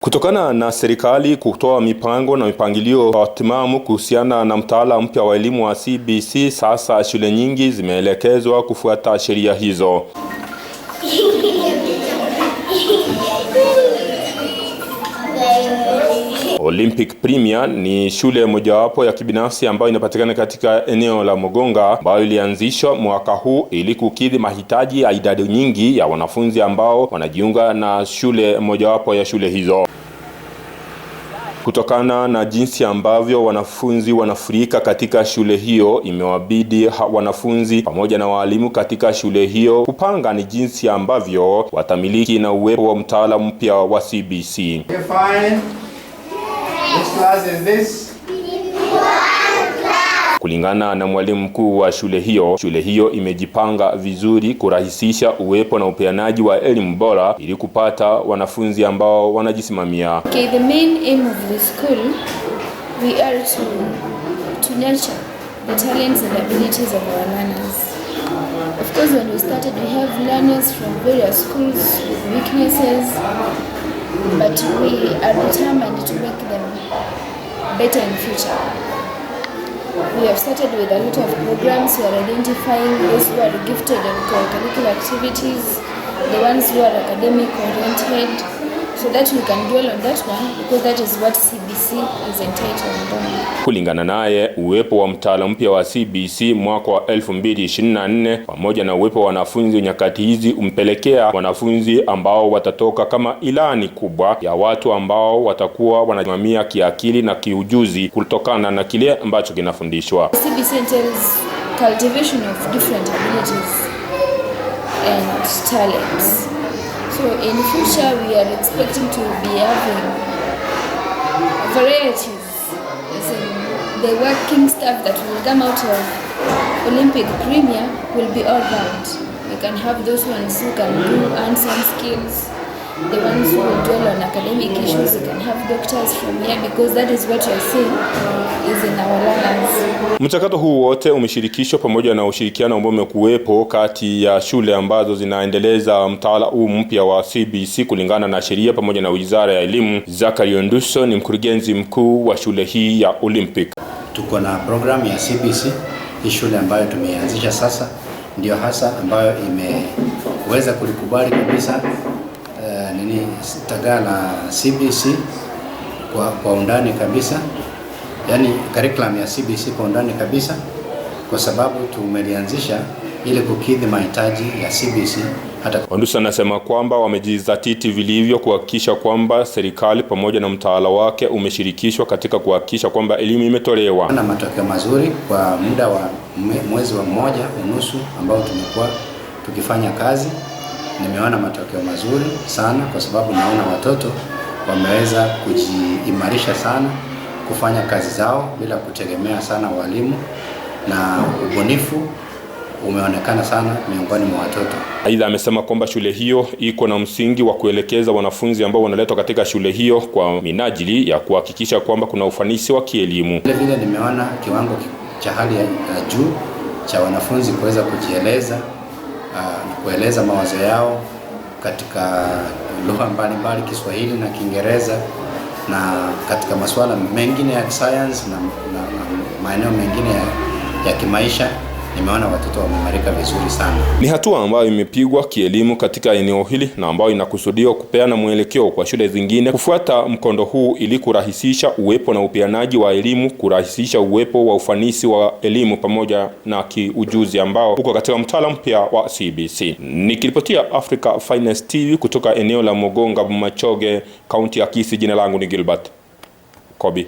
Kutokana na serikali kutoa mipango na mipangilio timamu kuhusiana na mtaala mpya wa elimu wa CBC, sasa shule nyingi zimeelekezwa kufuata sheria hizo. Olympic Premier ni shule mojawapo ya kibinafsi ambayo inapatikana katika eneo la Mogonga, ambayo ilianzishwa mwaka huu ili kukidhi mahitaji ya idadi nyingi ya wanafunzi ambao wanajiunga na shule mojawapo ya shule hizo. Kutokana na jinsi ambavyo wanafunzi wanafurika katika shule hiyo, imewabidi wanafunzi pamoja na walimu katika shule hiyo kupanga ni jinsi ambavyo watamiliki na uwepo wa mtaala mpya wa CBC. Fine. Which class is this? Kulingana na mwalimu mkuu wa shule hiyo imejipanga vizuri kurahisisha uwepo na upeanaji wa elimu bora ili kupata wanafunzi ambao wanajisimamia. Okay, the main aim of the school, we are to nurture the talents and abilities of our learners. Of course, when we started, we have learners from various schools with weaknesses, but we are determined to make them better in future. We have started with a lot of programs. We are identifying those who are gifted in co-curricular activities, the ones who are academic oriented, so that we can dwell on that one, because that is what CBC is entitled on. Kulingana naye, uwepo wa mtaala mpya wa CBC mwaka wa 2024 pamoja na uwepo wa wanafunzi nyakati hizi umpelekea wanafunzi ambao watatoka kama ilani kubwa ya watu ambao watakuwa wanasimamia kiakili na kiujuzi kutokana na kile ambacho kinafundishwa. CBC entails cultivation of different abilities and talents. So in future we are expecting to be having varieties, as in the working staff that will come out of Olympic Premier will be all round. We can have those ones who can do hands-on skills, the ones who will dwell on academic issues. We can have doctors from here, because that is what you are seeing is in our learners. Mchakato huu wote umeshirikishwa pamoja na ushirikiano ambao umekuwepo kati ya shule ambazo zinaendeleza mtaala huu mpya wa CBC kulingana na sheria pamoja na Wizara ya Elimu. Zachary Onduso ni mkurugenzi mkuu wa shule hii ya Olympic. Tuko na programu ya CBC, hii shule ambayo tumeianzisha sasa ndio hasa ambayo imeweza kulikubali kabisa nini tagaa la CBC kwa undani kabisa, yani curriculum ya CBC kwa undani kabisa, kwa sababu tumelianzisha ili kukidhi mahitaji ya CBC. Hata Onduso anasema kwamba wamejizatiti vilivyo kuhakikisha kwamba serikali pamoja na mtaala wake umeshirikishwa katika kuhakikisha kwamba elimu imetolewa. Na matokeo mazuri kwa muda wa mwezi wa 1.5 ambao tumekuwa tukifanya kazi. Nimeona matokeo mazuri sana kwa sababu naona watoto wameweza kujiimarisha sana, kufanya kazi zao bila kutegemea sana walimu, na ubunifu umeonekana sana miongoni mwa watoto. Aidha, amesema kwamba shule hiyo iko na msingi wa kuelekeza wanafunzi ambao wanaletwa katika shule hiyo kwa minajili ya kuhakikisha kwamba kuna ufanisi wa kielimu. Vile vile nimeona kiwango cha hali ya juu cha wanafunzi kuweza kujieleza na kueleza mawazo yao katika lugha mbalimbali, Kiswahili na Kiingereza, na katika masuala mengine ya science na maeneo mengine ya kimaisha. Nimeona watoto wameimarika vizuri sana. Ni hatua ambayo imepigwa kielimu katika eneo hili na ambayo inakusudiwa kupeana mwelekeo kwa shule zingine kufuata mkondo huu ili kurahisisha uwepo na upeanaji wa elimu, kurahisisha uwepo wa ufanisi wa elimu pamoja na kiujuzi ambao uko katika mtaala mpya wa CBC. Nikiripotia Africa Finest TV kutoka eneo la Mogonga, Bomachoge, kaunti ya Kisii, jina langu ni Gilbert Kobi.